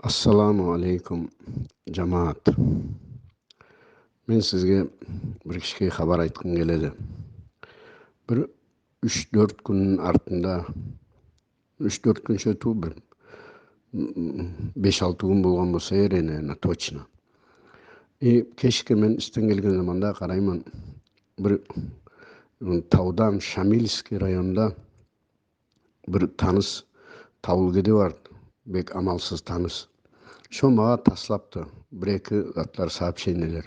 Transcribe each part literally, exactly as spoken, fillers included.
Ассаламу алейкум, ямагат. Мен сизге бир кишкей хабар айткым келеди. Бир уьш-доьрт куьннинъ артында, уьш-доьрт куьн ше тувыл, бир беш-алты куьн болган болса керек, наверное, точно. И кешке мен истен келген заманда карайман, бир тавдан, Шамильский районда бир таныс тавлы кеде бар, бек амалсыз таныс. Шо мага таслапты бир-эки затлар, сообщениелер,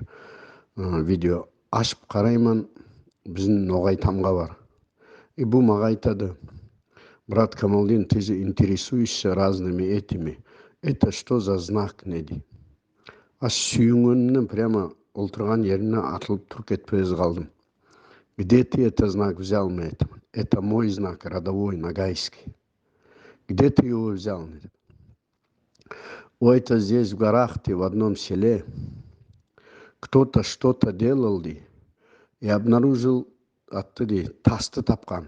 видео. Ашып карайман, бизим ногай тамга бар. И бу мага айтады: «Брат Камалдин, ты же интересуешься разными этими. Это что за знак?» — не дейди. А суьйинъенимнен прямо олтырган еримнен атылып турып кетпез калдым. «Где ты этот знак взял?» — мен айтаман. «Это мой знак родовой, ногайский. Где ты его взял?» — не дейди. «Ой, это здесь, в горах, ты, в одном селе кто-то что-то делал, — дейди, — и обнаружил, атты, — дейди, — тасты тапкан.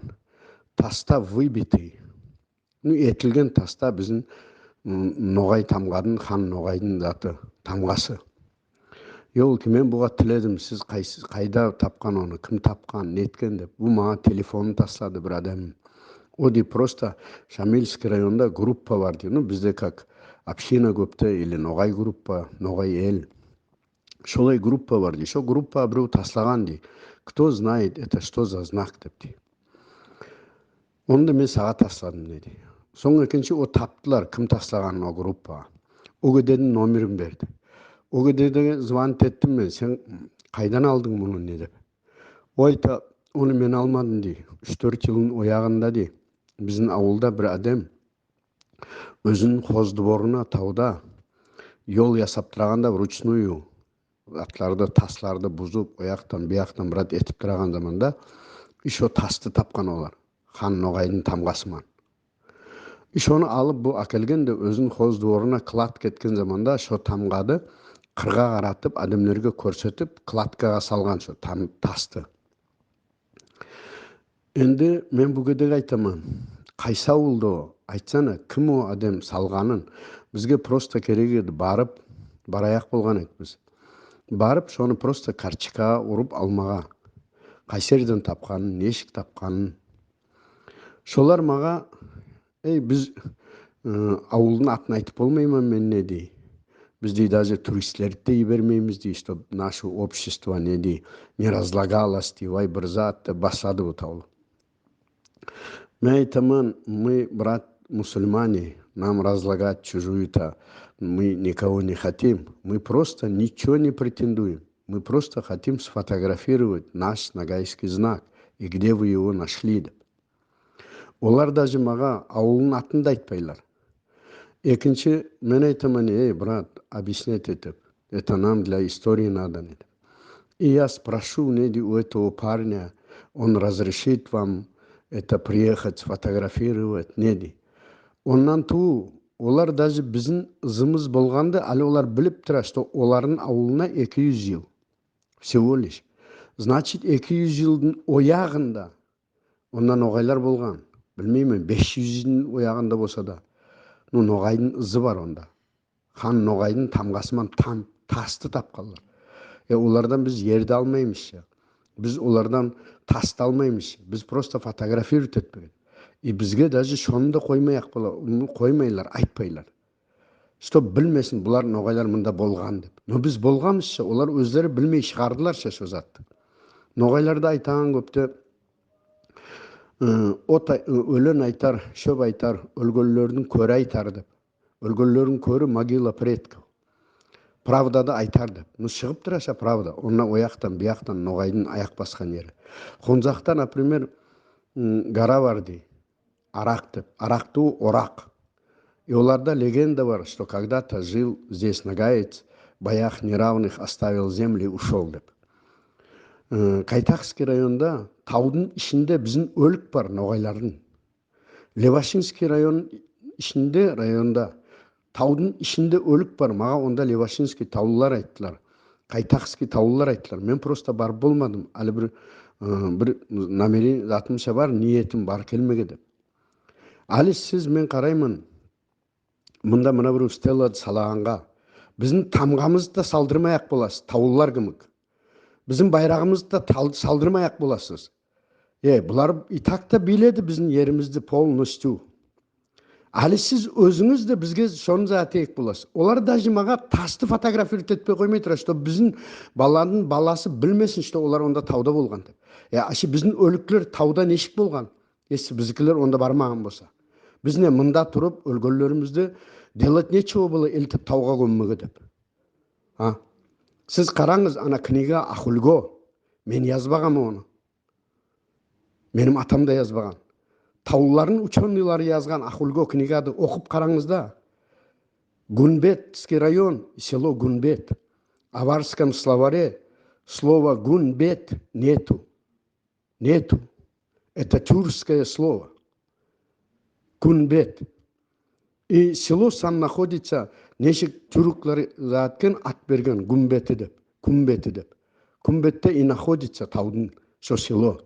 Таста выбитый». Ну, этилген таста бизим ногай тамгадынъ, хан ногайдынъ заты, тамгасы. Ёлки, мен буга тиледим: «Сиз кайда тапкан оны, ким тапкан, неткен?» — деп. Бу мага телефонын таслады бир аьдемнинъ. О дейди, просто Шамильский районда группа бар дейди. Ну, бизде как община коьпте или ногай группа, ногай эл. Шолай группа бар дейди. Шо группага бирев таслаган дейди. «Кто знает, это что за знак?» — деп дейди. «Оны да мен сага тасладым», — деди. Сонъ экинши о таптылар, ким таслаганын о группага. О кедединъ номерин берди. О кедеге звонить эттим мен: «Сен кайдан алдынъ муны?» — не деп. О айта: «Оны мен алмадым, — дейди. — Уьш-доьрт йылдынъ оягында, — дейди, — бизим авылда бир аьдем оьзининъ хоздворына тавда йол ясап тураганда, вручную атларды, тасларды бузып, о яктан, бу яктан бир зат этип тураган заманда, и шо тасты тапкан олар, хан ногайдынъ тамгасы ман. И шоны алып, бу аькелген де, оьзининъ хоздворына кладка эткен заманда, шо тамгады кырга каратып, аьдемлерге коьрсетип, кладкага салган шо там-, тасты». Энди мен бу кедеге айтаман: «Кайсы авылда о? Айтсана, ким о аьдем салганын? Бизге просто керек эди, барып, бараяк болган эдик биз. Барып, шоны просто карточкага урып алмага. Кайсы ерден тапканын, нешик тапканын». Шолар мага: «Эй, биз, ы, авылдынъ атын айтып болмайман мен, — не дейди. — Биз, — дейди, — даже туристлерди де йибермеймиз, — дейди, — чтоб наше общество, — не дейди, — не разлагалось», — дейди, вай бир зат, деп баслады бу тавлы. Мен айтаман: «Мы, брат, мусульмане, нам разлагать чужую-то мы никого не хотим. Мы просто ничего не претендуем. Мы просто хотим сфотографировать наш ногайский знак. И где вы его нашли?» — деп. Олар даже мага авылдынъ атын да айтпайлар. Экинши, мен айтаман: «Эй, брат, объяснять этип, это нам для истории надо», — не деп. «И я спрошу, — не дейди, — у этого парня, он разрешит вам это приехать сфотографировать, — не дейди. — Оннан тувыл, олар даже бизим ызымыз болганда, аьли олар билип тура, что олардынъ авылына эки юз йыл. Всего лишь. Значит, эки юз йылдынъ оягында онда ногайлар болган. Билмеймен, беш юз йылдынъ оягында болса да. Ну, ногайдынъ ызы бар онда. Хан ногайдынъ тамгасы ман там-, тасты тапканлар. Э, олардан биз ерди алмаймыз ша. Биз олардан тасты алмаймыз ша. Биз просто фотографировать этпеге». И бизге даже шоны да коймаяк бола-, коймайлар, айтпайлар, чтоб билмесин булар, ногайлар мунда болган деп. Но биз болганмыз ша, олар оьзлери билмей шыгардылар ша шо затты. Ногайларда айтаган коьпте, ы, от ай-, ы, оьлен айтар, шоьп айтар, оьлгенлердинъ коьри айтар деп. Оьлгенлердинъ коьри — могила предков. Правдада айтар деп. Ну, шыгып тура ша правда. Онда о яктан, бу яктан ногайдынъ аяк баскан ери. Хонзакта, например, м, гора бар дейди. Арак деп. Арак тувыл, орак. И оларда легенда бар, что когда-то жил здесь ногаец, в боях неравных оставил земли, ушёл деп. Ы, Кайтахский районда тавдынъ ишинде бизим оьлик бар, ногайлардынъ. Левашинский район ишинде, районда, тавдынъ ишинде оьлик бар. Мага онда Левашинский тавлылар айттылар. Кайтахский тавлылар айттылар. Мен просто барып болмадым. Аьли бир, ы, бир намерен-, затым ша бар, ниетим бар келмеге деп. Аьли сиз, мен карайман, мунда мына бир стелла салаганга, бизим тамгамызды да салдырмаяк боласыз, тавлылар кимик. Бизим байрагымызды да тал- салдырмаяк боласыз. Э, булар и так та биледи бизим еримизди полностью. Аьли сиз оьзинъиз де бизге соны зат этеек боласыз. Олар даже мага тасты фотографировать этпей коймай турады, что бизим баладынъ баласы билмесин, что олар онда тавда болган деп. Я, аьше бизим оьликлер тавда нешик болган, если бизикилер онда бармаган болса? Биз не, мунда турып оьлгенлеримизди, делать нечего было элтип тавга коьммеге деп? А? Сиз каранъыз, ана книга «Ахульго». Мен язбаганман оны. Меним атам да язбаган. Тавлылардынъ ученыйлары язган «Ахульго» книгады окып каранъыз да. Гунбетский район, село Гунбет. В аварском словаре слова «гунбет» нету. Нету. Это тюркское слово. Гунбет. И село сам находится, нешик тюрклер зат эткен, ат берген Гунбети деп, Кунбети деп. Кунбетте и находится тавдынъ со село.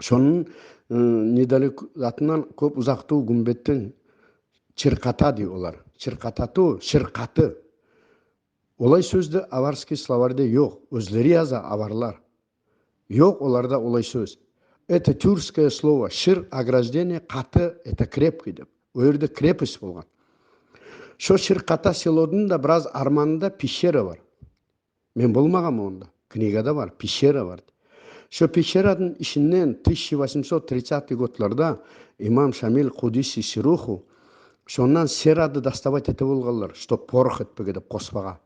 Сонынъ, ы, недалеко затыннан, коьп узак тувыл, Гунбеттен Чирката дей олар. Чирката тувыл, Ширкаты. Олай соьзди аварский словарьде йок. Оьзлери яза аварлар. Йок оларда олай соьз. Это тюркское слово. Шир — ограждение, каты — это крепкий деп. О ерде крепость болган. Со Ширката селодынъ да бираз арманында пещера бар. Мен болмаганман онда. Книгада бар, пещера бар. Со пещерадынъ ишиннен тысяча восемьсот тридцатый годларда имам Шамиль, куддиса сирруху, соннан серады доставать этип алганлар, чтоб порох этпеге деп коспага.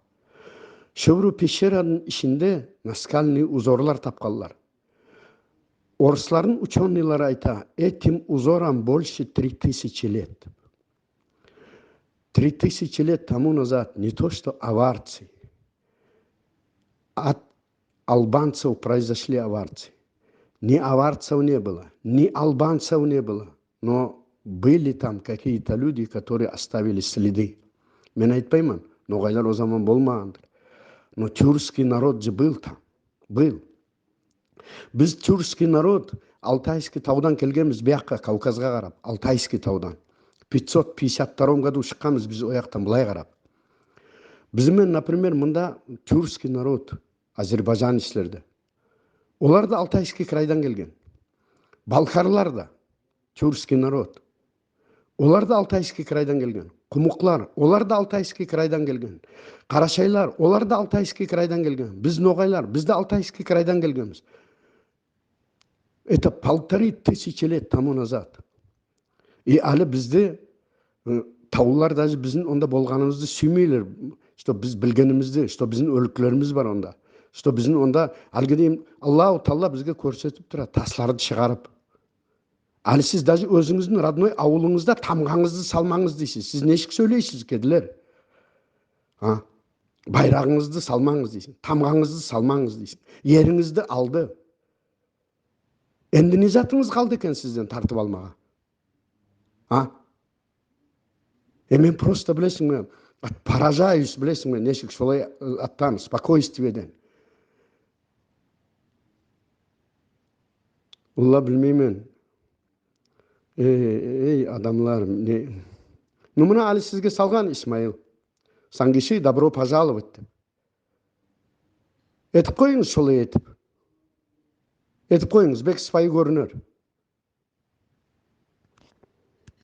Со бир пещерадынъ ишинде наскальный узорлар тапканлар. Орыслардынъ ученыйлары айта, этим узорам больше три тысячи лет. Три тысячи лет тому назад не то что аварцы, от албанцев произошли аварцы. Ни аварцев не было, ни албанцев не было, но были там какие-то люди, которые оставили следы. Мен айтпайман, ногайлар о заман болмагандыр. Но тюркский народ же был там, был. Биз тюркский народ Алтайский тавдан келгенбиз бу якка, Кавказга карап, Алтайский тавдан. Пятьсот пятьдесят втором году шыкканбыз биз о яктан былай карап. Биз бен, например, мунда тюркский народ, азербайджанецлер де. Олар да Алтайский крайдан келген. Балкарлар да, тюркский народ. Олар да Алтайский крайдан келген. Кумыклар, олар да Алтайский крайдан келген. Карашайлар, олар да Алтайский крайдан келген. Биз ногайлар, биз де Алтайский крайдан келгенбиз. Это полторы тысячи лет тому назад. И аьли бизди, ы, тавлылар даже бизим онда болганымызды суьймейлер, что биз билгенимизди, что бизим оьликлеримиз бар онда, что бизим онда, аьлиге дейим Аллаху Таала бизге коьрсетип турады, тасларды шыгарып. Аьли сиз даже оьзинъиздинъ родной авылынъызда тамганъызды салманъыз дейсиз. Сиз нешик соьйлейсиз, кедилер? А? Байрагынъызды салманъыз дейсинъ, тамганъызды салманъыз дейсинъ. Еринъизди алды. Энди не затынъыз калды экен сизден тартып алмага? А? Э, мен просто, билесинъме, от- поражаюсь, билесинъме, нешик солай, э, оттан, спокойствиеден. Олла, билмеймен. Эй, эй, адамлар, не? Ну, мына аьли сизге салган Исмаил Сангиши, добро пожаловать деп. Этип койынъыз солай этип. Этип койынъыз, бек сыпайы коьринер.